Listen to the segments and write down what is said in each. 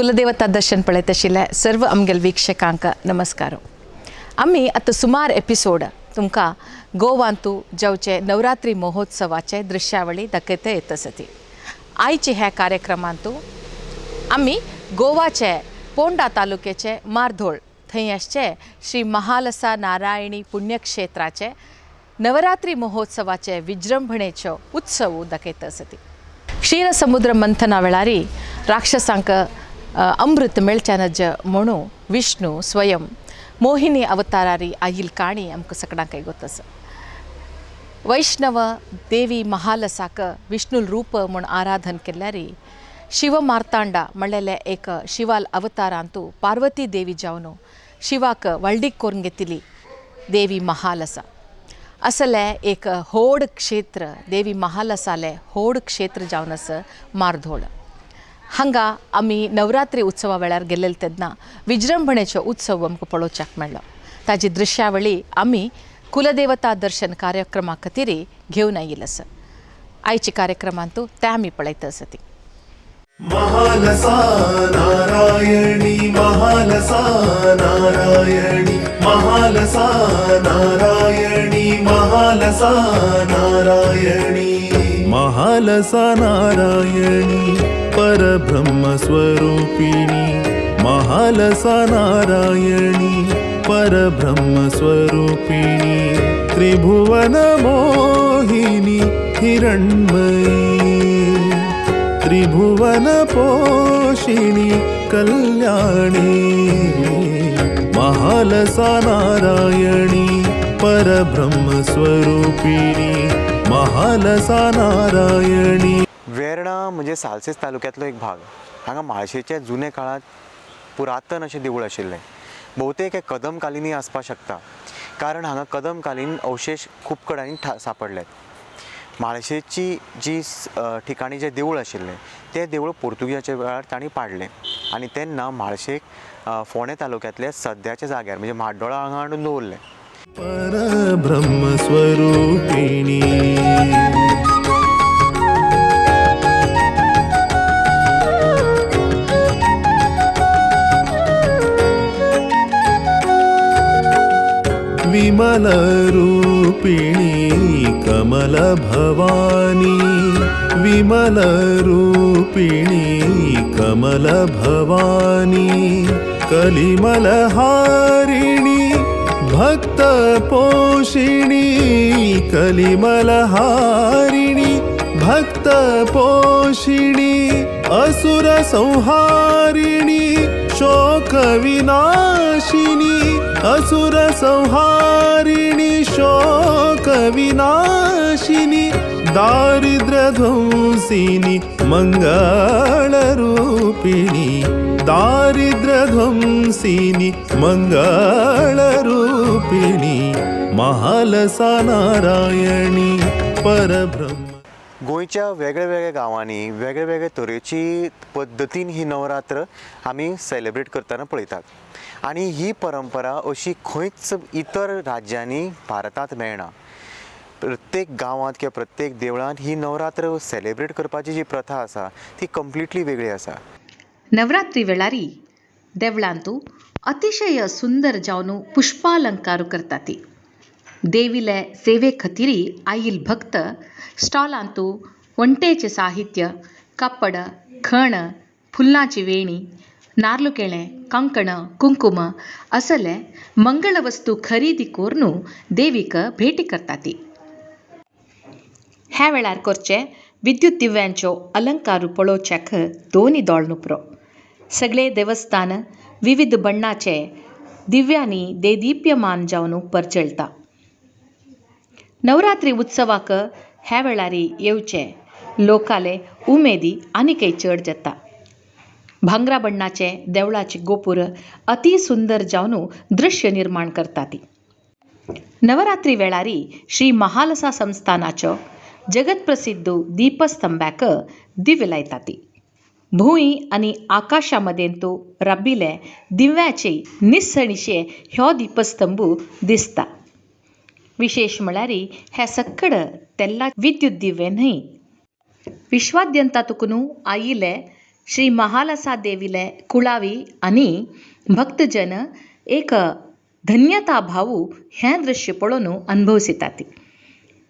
कुलदेवता दर्शन पळयत आशिल्ले सर्व आमगेले वीक्षकांक नमस्कार. आमी आतां सुमार एपिसोड तुमकां गोवांतू जावचे नवरात्री महोत्सवाचे दृश्यावळी दाखयत येत आसती. आयचे ह्या कार्यक्रमांतू आमी गोवाचे पोंडा तालुक्याचे मारधोळ थंय आसचे श्री महालसा नारायणी पुण्यक्षेत्राचे नवरात्री महोत्सवाचे विजृंभणेचो उत्सव दाखयत आसती. क्षीरसमुद्र मंथना वेळारी राक्षसांक अमृत मेळचे नज म्हणून विष्णू स्वयं मोहिनी अवतारारी आयिल काणी आमकां सगळ्यांकय गोत आसा. वैष्णव देवी महालसाक विष्णुल रूप म्हूण आराधन केल्यारी शिव मार्तांडा म्हणलेले एक शिवाल अवतारांतू पार्वती देवी जावन शिवाक वळडीक करून घेतिली देवी महालसा. असले एक होड क्षेत्र देवी महालसाले होड क्षेत्र जावन आसा मारधोळ. हांगा आमी नवरात्री उत्सवा वेळार गेल्ले तेन्ना विजृंभणेचो उत्सव आमकां पळोवच्याक मेळ्ळो. ताजी दृश्यावळी आमी कुलदेवता दर्शन कार्यक्रमा खातीर घेवन आयिल्ले आसा. आयच्या कार्यक्रमांतू ते आमी पळयत आसा ती. महालसा नारायणी, महालसा नारायणी, महालसा नारायणी, महालसा नारायणी. महालसा नारायणी परब्रह्मस्वरूपिणी, महालसा नारायणी परब्रह्मस्वरूपिणी, त्रिभुवन मोहिनी हिरण्मयी, त्रिभुवन पोषिणी कल्याणी. महालसा नारायणी परब्रह्मस्वरूपिणी, महालसा नारायणी. वेर्णा म्हणजे सालसेस तालुक्यांतलो एक भाग. हांगा म्हाळशेचे जुने काळांत पुरातन अशें देवूळ आशिल्लें. भोवतेक हें कदमकालीनय आसपाक शकता, कारण हांगा कदमकालीन अवशेश खूब कडेन सांपडल्यात. म्हाळशेची जी ठिकाणी जें देवूळ आशिल्लें तें देवूळ पोर्तुगीजाच्या वेळार तांणी पाडलें आनी तेन्ना म्हाळशेक फोंडें तालुक्यांतल्या सद्याच्या जाग्यार म्हणजे म्हाड्डोळा हांगा हाडून दवरलें. परब्रह्मस्वरूपिणी. विमलरूपिणी कमलभवानी, विमलरूपिणी कमलभवानी, कलिमलहारिणी भक्तपोषिणी, कलिमलहारिणी भक्तपोषिणी, असुरसंहारिणी शोकविनाशिनी, असुरसंहारिणी शोकविनाशिनी, दारिद्र्यध्वंसिनी मंगलरूपिणी, दारिद्र्यध्वंसिनी मंगलरूपिणी, महालसा नारायणी परब्रह्म. गोंयच्या वेगळे वेगळे गांवांनी वेगळे वेगळे तरेची पद्दतीन ही नवरात्र आमी सेलिब्रेट करतना पळयतात आनी ही परंपरा अशी खंयच इतर राज्यांनी भारतांत मेळना. प्रत्येक गांवांत किंवा प्रत्येक देवळांत ही नवरात्र सेलिब्रेट करपाची जी प्रथा आसा ती कंप्लिटली वेगळी आसा. नवरात्री वेळारी देवळांतू अतिशय सुंदर जावन पुष्पालंकार करतात. देवीले सेवे खातीर आयिल भक्त स्टॉलांतू वण्टेचें साहित्य, कापड, खण, फुलांची वेणी, नार्ल केळें, कंकण, कुंकुम असले मंगळ वस्तू खरेदी करून देवीक भेटी करतात. ह्या वेळार करचे विद्युत दिव्यांचो अलंकार पळोवच्याक दोनी दोळ नुपरो. सगळे देवस्थान विविध बण्णाचे दिव्यांनी देदीप्यमान जावन परजळटा. नवरात्री उत्सवाक ह्या वेळारी येवचे लोकाले उमेदी आनीकय चड जाता. भांगरा बण्णाचे देवळाचे गोपूर अति सुंदर जावन दृश्य निर्माण करतात. नवरात्री वेळारी श्री महालसा संस्थानाचो जगत प्रसिद्ध दीपस्तंभाक दिव्य लायतात. भूंय आनी आकाशा मदेंतू राबिल्ले दिव्याचे निसणीशे ह्यो दीपस्तंभ दिसता. विशेष म्हळ्यार हे सक्कड तेल्ला विद्युत दिवे न्हय. विश्वाद्यंता तुकून आयिल्ले श्री महालसा देवीले कुळावी आनी भक्तजन एक धन्यता भावू हें दृश्य पळोवन अनुभवसितात.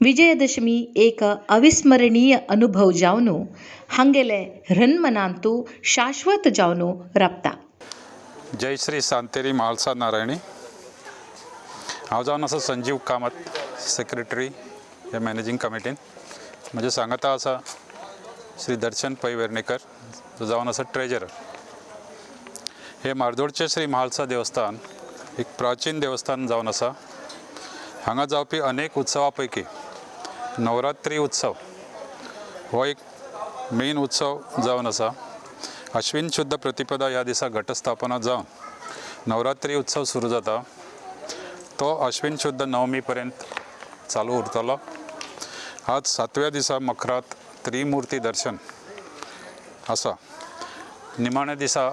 विजयदशमी एक अविस्मरणीय अनुभव जावन हांगेले हृन्मनांतू शाश्वत जावन राबता. जय श्री सांतेरी म्हाळसा नारायणी. हांव जावन आसा संजीव कामत, सेक्रेटरी ह्या मॅनेजींग कमिटीन. म्हज्या सांगाता आसा श्री दर्शन पै वेर्णेकर, जो जावन आसा ट्रेजरर. हे मार्दोळचें श्री म्हाळसा देवस्थान एक प्राचीन देवस्थान जावन आसा. हांगा जावपी अनेक उत्सवा पैकी नवरात्री उत्सव हो एक मेन उत्सव जावन आसा. अश्विन शुद्ध प्रतिपदा ह्या दिसा घटस्थापना जावन नवरात्री उत्सव सुरू जाता. तो अश्विन शुद्ध नवमी पर्यंत चालू उरतलो. आज सातव्या दिसा मखरात त्रिमुर्ती दर्शन आसा. निमाण्या दिसा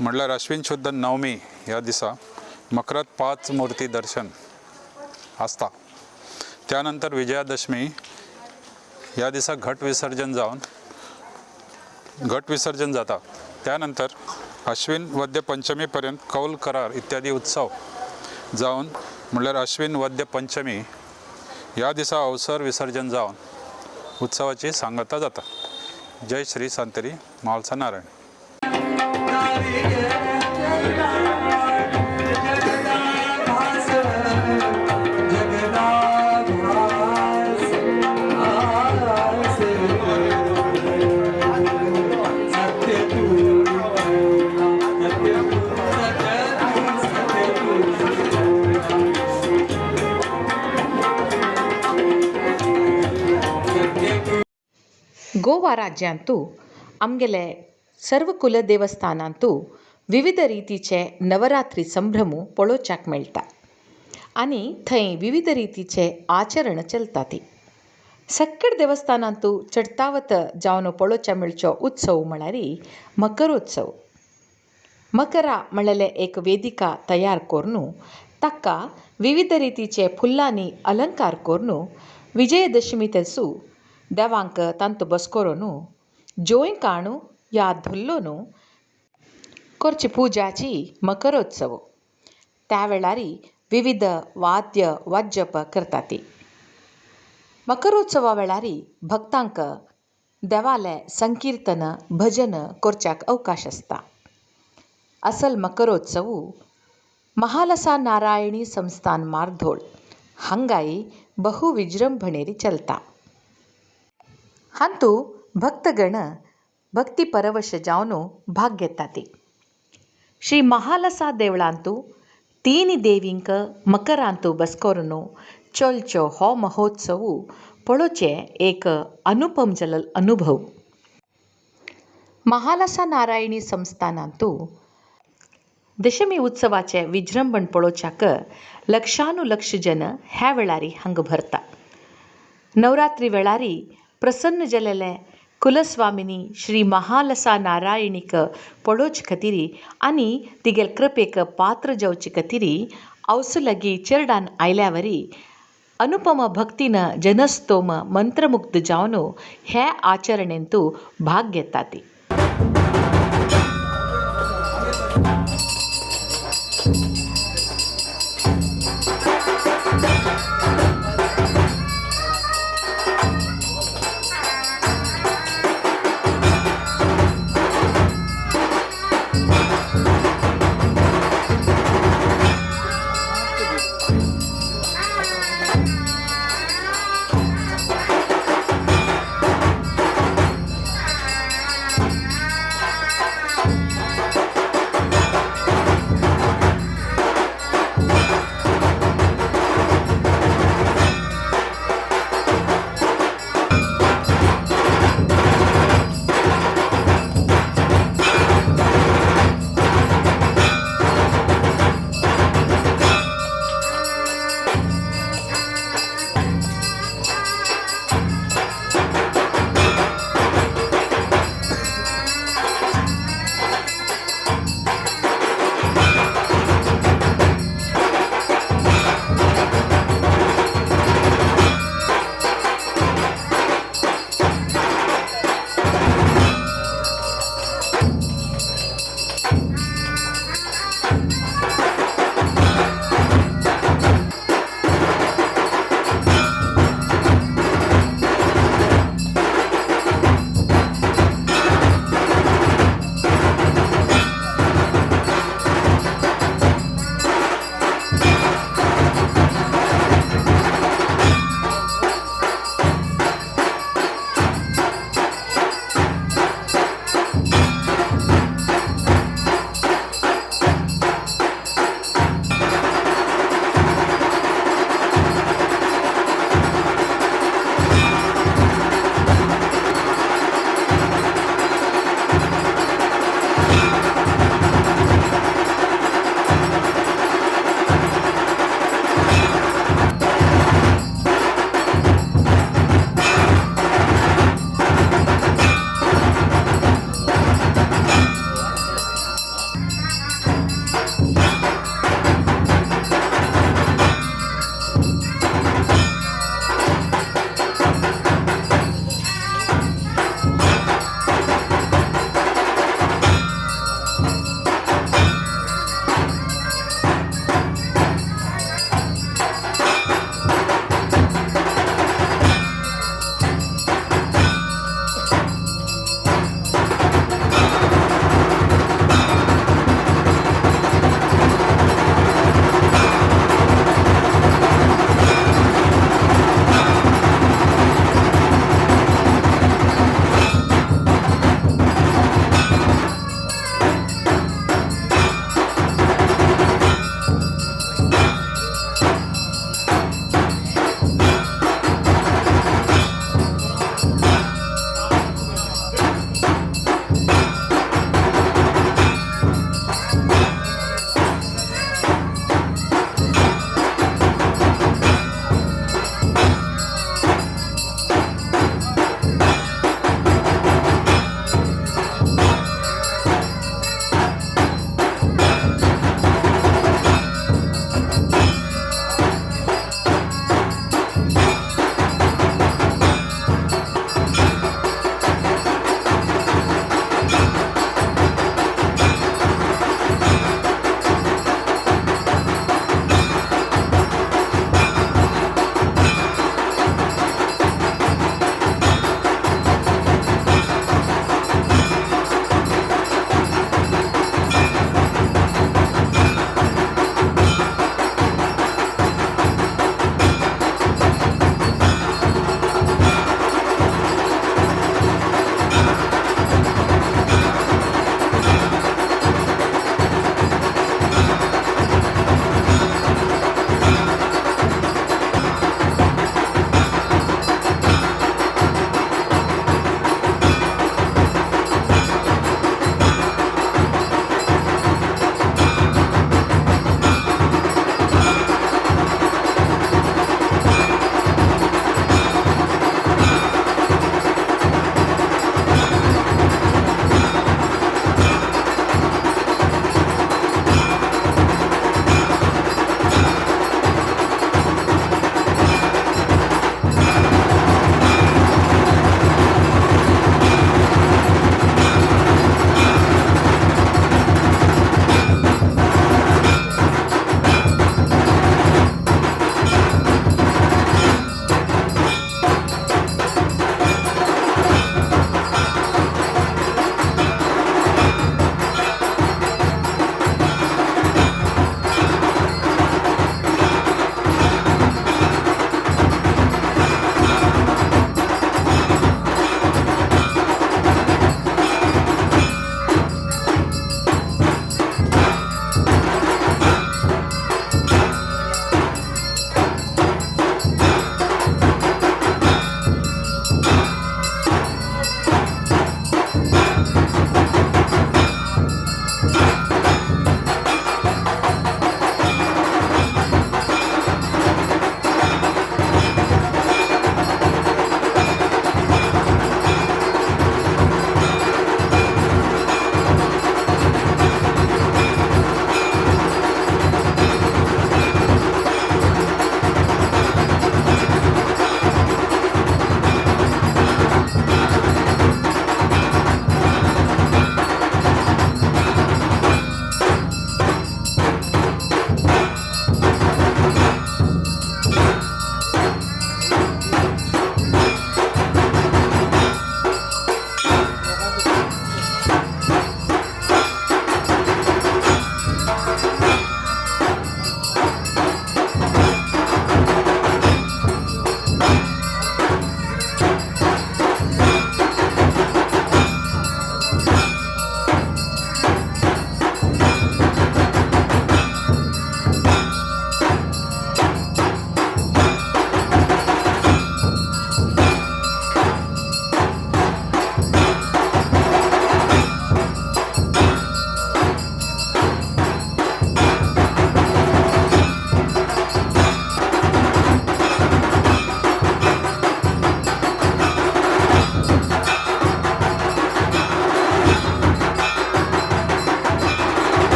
म्हणल्यार अश्विन शुद्ध नवमी ह्या दिसा मखरात 5 मूर्ती दर्शन आसता. त्यानंतर विजयादशमी ह्या दिसा घट विसर्जन जावन घट विसर्जन जाता. त्यानंतर अश्विन वद्य पंचमी पर्यंत कौल करार इत्यादी उत्सव जावन म्हणल्यार अश्विन वद्य पंचमी ह्या दिसा अवसर विसर्जन जावन उत्सवाची सांगता जाता. जय श्री सांतेरी म्हाळसा नारायण. गोवा राज्यांतू आमगेले सर्व कुलदेवस्थानांतू विविध रितीचे नवरात्री संभ्रम पळोवच्याक मेळटा आनी थंय विविध रितीचे आचरण चलता. ती सक्कड देवस्थानांतू चडतावत जावन पळोवच्या मेळचो उत्सव म्हळ्यार मकरोत्सव. मकरा म्हणलेले एक वेदिका तयार करून ताका विविध रितीचे फुलांनी अलंकार करून विजयदशमी तेसू देवांक तांतू बस करून जोय काणू या धुल्लो करची पुजाची मकरोत्सव. त्या वेळार विविध वाद्य वाजप करतात. मकरोत्सवा वेळार भक्तांक देवाले संकीर्तन भजन करच्याक अवकाश आसता. असल मकरोत्सव महालसा नारायणी संस्थान मार्दोळ हांगाय बहु विजृंभणेरी चलता. हांतू भक्तगण भक्ती परवश जावन भाग घेतात. श्री महालसा देवळांतू तीन देवींक मकरांतू बस करून चलचो हो महोत्सव पळोवचे एक अनुपम जलल अनुभव. महालसा नारायणी संस्थानांतू दशमी उत्सवाचे विजृंभण पळोवच्याक लक्षानुलक्ष जन ह्या वेळारी हांगा भरता. नवरात्री वेळारी प्रसन्न जालेले कुलस्वामिनी श्री महालसा नारायणीक पळोवचे खातीर आनी तिगेल कृपेक पात्र जावचे खातीर अवसुलगी चेरडान आयल्यावरी अनुपम भक्तीन जनस्तोम मंत्रमुग्ध जावन हे आचरणेंतू भाग घेतात.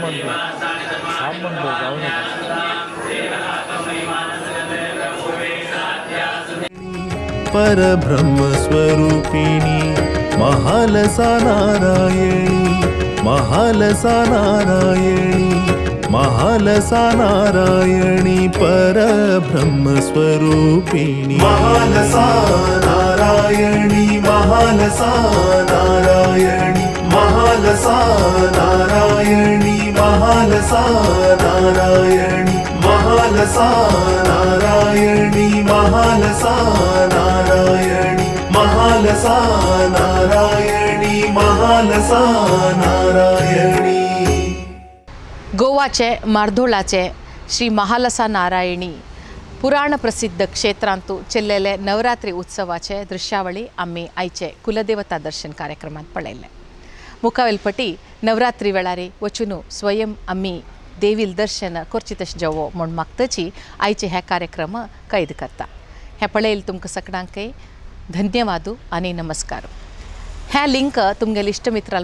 म्हणतो, थांब म्हणतो, जाऊ नका. परब्रह्मस्वरूपिणी महालसा नारायणी महालसा नारायणी महालसा नारायणी परब्रह्मस्वरूपिणी महालसा नारायणी महालसा नारायणी महालसा नारायणी महालसा नारायणी महालसा नारायणी महालसा नारायणी महालसा नारायणी महालसा नारायणी. गोवाचे मार्दोळाचे श्री महालसा नारायणी पुराण प्रसिद्ध क्षेत्रांतू चेल्लेले नवरात्री उत्सवाचे दृश्यावळी आम्ही आयचे कुलदेवता दर्शन कार्यक्रमात पळयले. मुखावेलपटी नवरात्री वेळारी वचून स्वयं आम्ही देवील दर्शन करची तशें जेवो म्हूण मागतची आयचे हे कार्यक्रम कैद करता. हें पळयल तुमकां सगळ्यांकय धन्यवादू आनी नमस्कार. ह्या लिंक तुमगेले इश्टमित्रां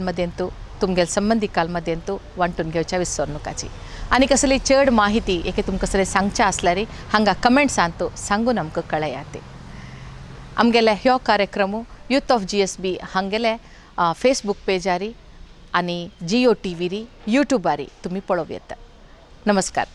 तुमगेले संबंधिकां मदेंतू वांटून घेवच्या विसरनुकाची. आनी कसली चड माहिती एके तुमकां कसलें सांगचें आसल्यार हांगा कमेंट्सांत सांगून आमकां कळयात. आमगेले ह्यो कार्यक्रम youth of GSB हांगेले Facebook Pezari आनी जियो टीव्हीरी, यूट्यूबारी तुमी पळोवं येता. नमस्कार.